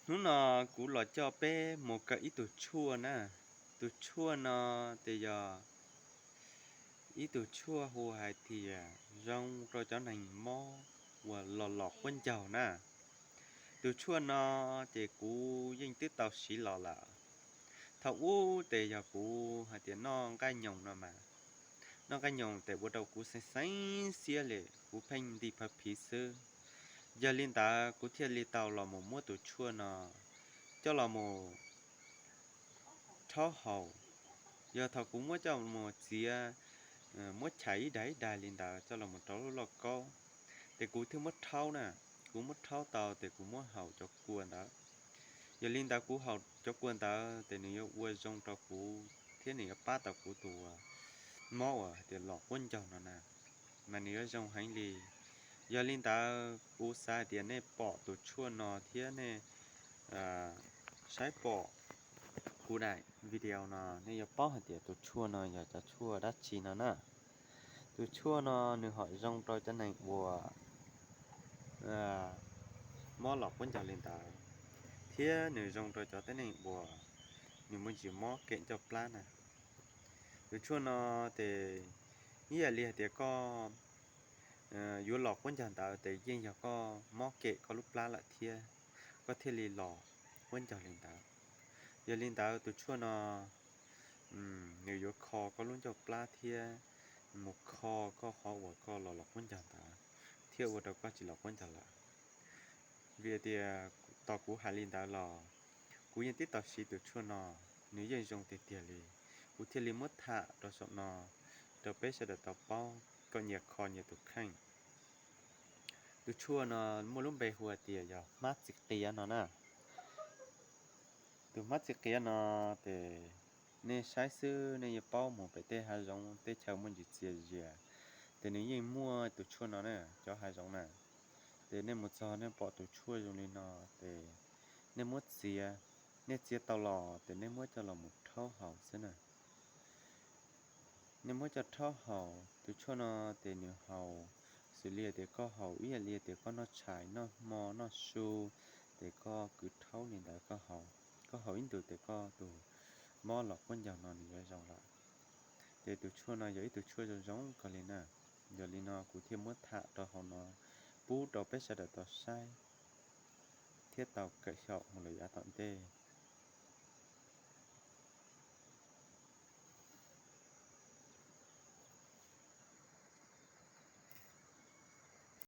Hnub no kuv los coj peb mus kawm ib tug tshuaj na. Tus tshuaj no ces yog ib tug tshuaj hu hais tias zoo rau cov neeg mob uas los los quab ncaug na. Tus tshuaj no ces kuv yeej twb tau siv los lawm. Thaum ub ces yog kuv hais tias noj nqaij nyoos no mas, noj nqaij nyoos ces ua rau kuv xeev xeev xiab li, kuv pheej nti phav phiv xwb. Yog li ntawd kuv thiaj li tau los mus muab tus tshuaj no coj los mus rhaub haus. Yog thaum kuv muab coj mus txiav, muab chais ib daig ib daig li ntawd coj los mus rau lub lauj kaub, ces kuv thiaj muab rhaub na. Kuv muab rhaub tau ces kuv muab haus cov kua ntawd. Yog li ntawd kuv haus cov kua ntawd ces nws yuav ua zoo rau kuv thiab nws yuav pab tau kuv tus mob uas hais tias los quab ncaug no na, mas nws yuav zoo heev li. Yog li ntawd kuv xav hais tias nej pom tus tshuaj no thiab nej saib pom kuv daim video no nej yuav paub hais tias tus tshuaj no yog cov tshuaj dab tsi no na. Tus tshuaj no nws ho zoo rau cov neeg uas mob los quab ncaug li ntawd, thiab nws zoo rau cov tib neeg uas nws muaj ntsis mob kem ncauj plab na. Tus tshuaj no ces ib yam li hais tias koj yuav los quab ncaug ntawd ces yeej yog koj mob kem koj lub plab lawm thiab, koj thiaj li los quab ncaug li ntawd. Yog li ntawd tus tshuaj no nws yuav kho koj lub ncauj plab thiab mus kho koj qhov uas koj los los quab ncaug ntawd, thiab ua rau koj tsis los quab ncaug lawm. Vim tias tos kuv hais li ntawd los kuv yeej twb tau siv tus tshuaj no, nws yeej zoo tiag tiag li. Kuv thiaj li muab tham rau saum no rau peb sawv daws tau paub kom nyias kho nyias tus kheej. Tus tshuaj no muaj lub npe hu hais tias yog hmab txiv qias no na. Tus hmab txiv qias no ces nej saib xwb nej yeej paub, mus pem tej hav zoov tej chaw muaj ntsis txias zias ces nws yeej muaj tus tshuaj no na, cov hav zoov na. Ces nej mus txog nej pom tus tshuaj zoo li no ces nej muab txiav, nej txiav tau los ces nej muab coj los mus rhaub haus xwb na. Nej muab coj rhaub haus, tus tshuaj no ces nws haus xws li tias koj haus ib yam li tias koj noj tshais noj hmo noj su, ces koj kwv rhaub li ntawd koj haus, koj haus ib ntus ces koj tus mob los quab ncaug no nws yuav zoo lawm. Ces tus tshuaj no yog ib tug tshuaj zoo zoo kawg li na. Yog li no kuv thiaj muab tham rau hauv no pub rau peb sawv daws tau saib thiab tau kawm xyaum mus lawm yav tom ntej.